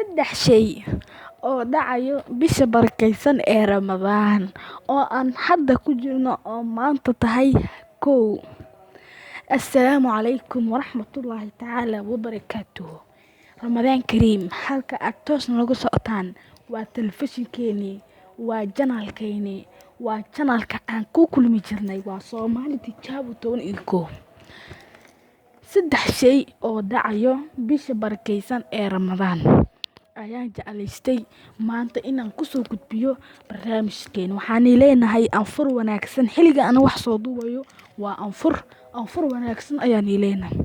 Saddex shay oo dhacayo bisha barakeysan ee Ramadaan oo aan hadda ku jirno oo maanta tahay 1. Assalaamu calaykum waraxmatullaahi tacaala wabarakaatuhu. Ramadaan Kariim. Halka aad toos nooga socotaan waa telefishinkeenii, waa channelkeenii, waa channelka aan ku kulmi jirnay, waa Soomaali Tijaabo 11. Saddex shay oo dhacayo bisha barakeysan ee Ramadaan ayaan jeclaystay maanta inaan kusoo gudbiyo barnaamijkeena. Waxaan leenahay anfur wanaagsan. Xilliga aan wax soo duubayo waa anfur, anfur wanaagsan ayaan leenahay.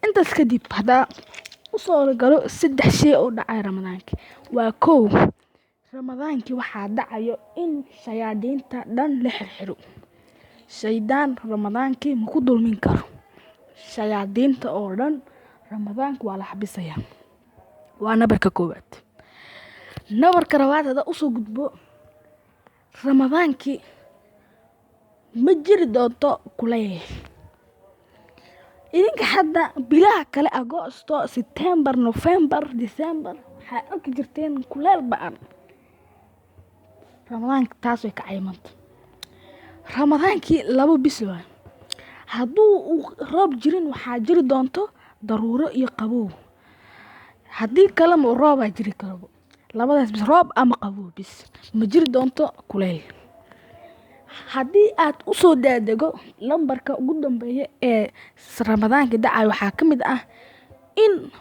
Intaas kadib, haddaa usoo galo saddex shay oo dhacay Ramadaanka, waa 1: Ramadaankii waxaa dhacayo in shayaadiinta dhan la xirxiro. Shaydaan Ramadaankii ma ku dulmin karo. Shayaadiinta oo dhan Ramadaanka waa la xabisayaa. Waa nambarka koowaad. Nambarka labaad haddaa usoo gudbo, Ramadaankii ma jiri doonto kulayl. Idinka hadda bilaha kale, Agoosto, September, November, December, waxaa arki jirteen kuleyl ba'an. Ramadaanka taas way ka caymanta. Ramadaankii labo bis waay. Hadduu uu roob jirin, waxaa jiri doonto daruuro iyo qabow. Haddii kale ma roobaa jiri karo. Labadaas bis, roob ama qabow bis, ma jiri doonto kuleyl. Haddii aad usoo daadego lambarka ugu dambeeya ee Ramadaanka dhacayo, waxaa ka mid ah in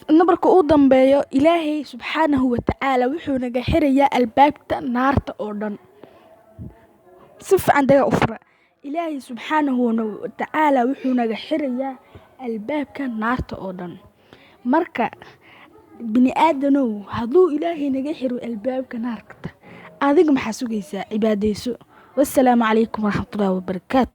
nambarka ugu dambeeyo, Ilaahay subxaanahu wa tacaala wuxuu naga xirayaa albaabta naarta oo dhan. Si fiican daga u fura. Ilaahay subxaanahu wa tacaala wuxuu naga xirayaa albaabka naarta oo dhan. Marka bini aadanow, hadduu Ilaahay naga xiro albaabka naarta, adiga maxaa sugaysaa? Cibaadayso. Wassalaamu calaykum waraxmatullaahi wabarakaatu.